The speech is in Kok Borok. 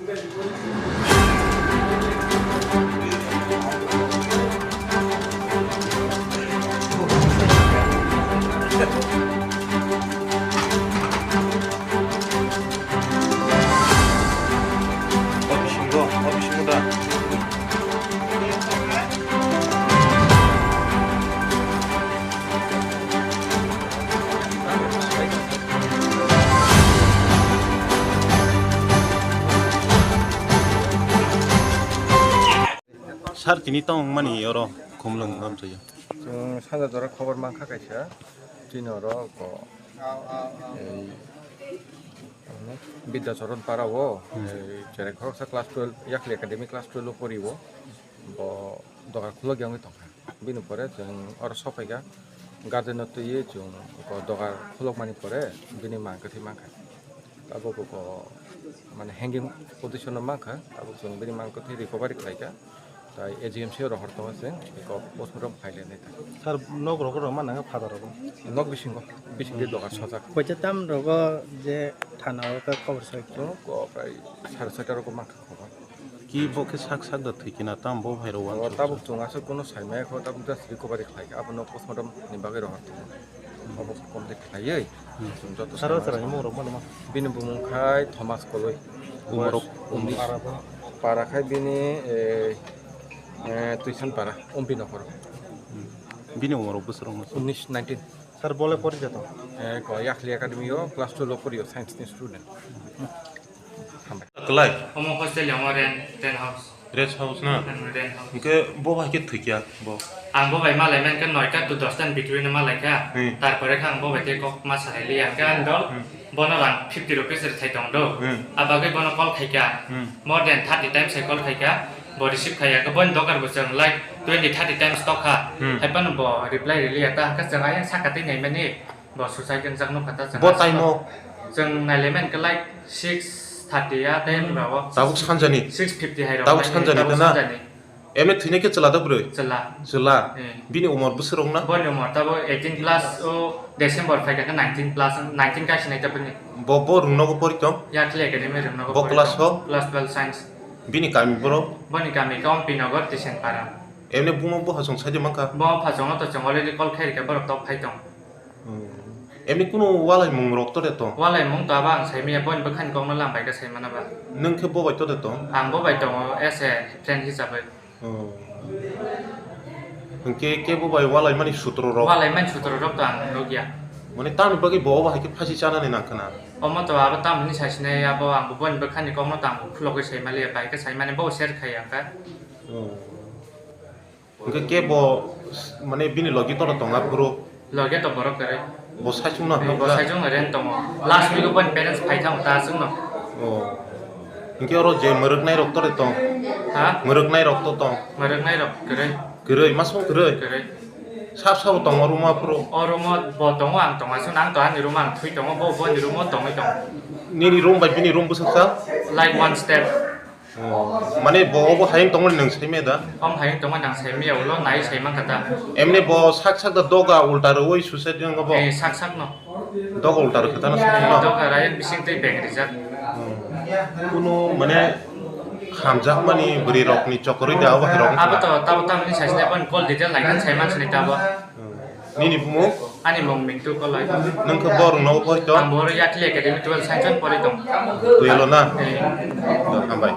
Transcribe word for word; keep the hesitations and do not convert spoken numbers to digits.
O bisingo, o bisingo da. Sir, tini tong mani oro Khumlwng amchaio. Chwng sanja jora khobor mankha kaisa, chini oro ko, ei, Bidyacharan para o, hmm, ei, chereng khoroksa class twelve, Yakli Academy class twelve o pori o, bo dogar khulok yang tongkha. Bini pore chwng oro sokphaikha, guardian no twiwi chwng ko dogar khulokmani pore bini ma kwthwi mankha. Tabuk ko mane hanging position o mankha, tabuk chwng bini ma kwthwi recovery khlaikha. Tai A G M C o rohor tongo chwng, eko postmortem khailai nai ta. Sir, nok rok rw mana khe father rok? Nok bisingo, bisingtwi dogar sojak. Koita tam rogo je thana o khe khobor sai khe? Chwng ko prai sare soita rogo mankha khobor. Ki bo khe sak sak da thwi kina tam bo bhai rok uansuk. Tabuk chwng aswk kunu sai maya kho, tabuk just recovery khlai kha, abono postmortem ni bagwi rohor tongo. Obo complete khlaiwi, hmm, chwng joto saro sai chwraini mung rok mano ma? Bini bumung khai Thomas Koloi. Umorok, umni para khai bini, eh, eh, Tuisan para, Umpi nokhoro. Hmm. Bini umorok bwswk rok no? Unis, nineteen. Sir, bole pori jato? Eh, ko Yakli Academy o class twelve o pori o, science ni student. Hambai. Klai? Omo hostel, omo rent, rent house. Rest house na? Rent house. Hingke bo bai khe thwikya bo? Ang bo bai malai mankha noita to dosta ni between o malaikha. Hmm. Tarpore khe ang bo bai tei kok ma salai liya. Hingke ang dol, hmm, bono rang fifty rupees rwthai tong do. Hmm. Abagwi bono call khaikha. Hmm. More than thirty times hai call khaikha. Bo receive khaiya. Khe bono dogar bo chwng like twenty thirty times tokha. Hmm. Hai phano bo reply rwliya. Ta hwnkhe chwng ayang saka tei naimani. Bo suicide wngjak nukha ta chwng. Bo time o? Chwng nailaimankha like six thirty ya tei rao. Tabuk sanjani? Six fifty hai rao. Tabuk sanjani tabuk khe na? Sanjani. Emni thwinai khe chwla da bwrwi? Chwla. Chwla? Eh. Bini umor bwswk rok na? Boni umor tabo eighteen plus o December phaikha khe nineteen plus, nineteen kaisinai ta bini. Bo, bo rwngnogo pori tong? Yakli Academy rwngnogo pori tong. Bo class o? Class twelve science. Bini kami borok? Boni kami khe Ompinagar Tisenpara. Emni buma buha chwng saidi mankha? Bo phachongo to chwng already call khairikha borok tok phai tong. Hmm. Emni kunu walaimung rok to de tong? Walaimung to abo ang saimanya, boni bwkhani kokno lambai khe saimano ba. Nwng khe bo bai to de tong? Ang bo bai tongo as a friend hisabwi. Hmm. Hwnkhe kebo bai walaimani sutro rok? Walaimani sutro rok to ang nukya. Mane tamni bagwi bo obo hai khe phasi chanani nangkha na? Omo to abo tamni saisinai, abo ang bo boni bwkhani kokno to ang bo khulogwi saimaliya, bai khe saimani bo share khai ang kha. Hmm. Hwnkhe kebo, mane, bini logi toro tongo aphuru? Logi to borok kwrwi. Bo saichung no? Bo saichung no rent tongo. Last week o boni parents phai thango ta chwngno. Oh. Hwnkhe oro je mwrwknai rok tore tong? Ha? Mwrwknai rok to tong? Mwrwknai rok kwrwi. Kwrwi, masong kwrwi? Kwrwi. Sab sabo tongo room o aphuru? O room o bo tongo, ang tongo, aswk nang to ani room o ang thwi tongo, bo boni room o tongwi tongo. Nini room bai bini room bwswk sa? Like one step. Oh, mane bo obo hayung tongmani nwng saimaya da? Om hayung tongmani ang saimaya, ulo nai saimankha ta. Emni bo sak sak da doga ulta rwui suicide wngkha bo? Eh, sak sak no. Doga ulta rwkha ta no sak no? Eh, doga rayek bising twi beng rijak. Hmm. Kunu mane hamjakmani bwrwi rokni chokrwi da obo hai rok wngkha? Abo to tabo tamni saisne ban call detail naikan saiman sini tabo. Hmm. Nini bumung? Ani mung Mintu Koloi. Nwng khe bo rwngno bo pori tong? Ang bo oro Yakli Academy twelve science o pori tong. Twelve o na? Eh. Hambai.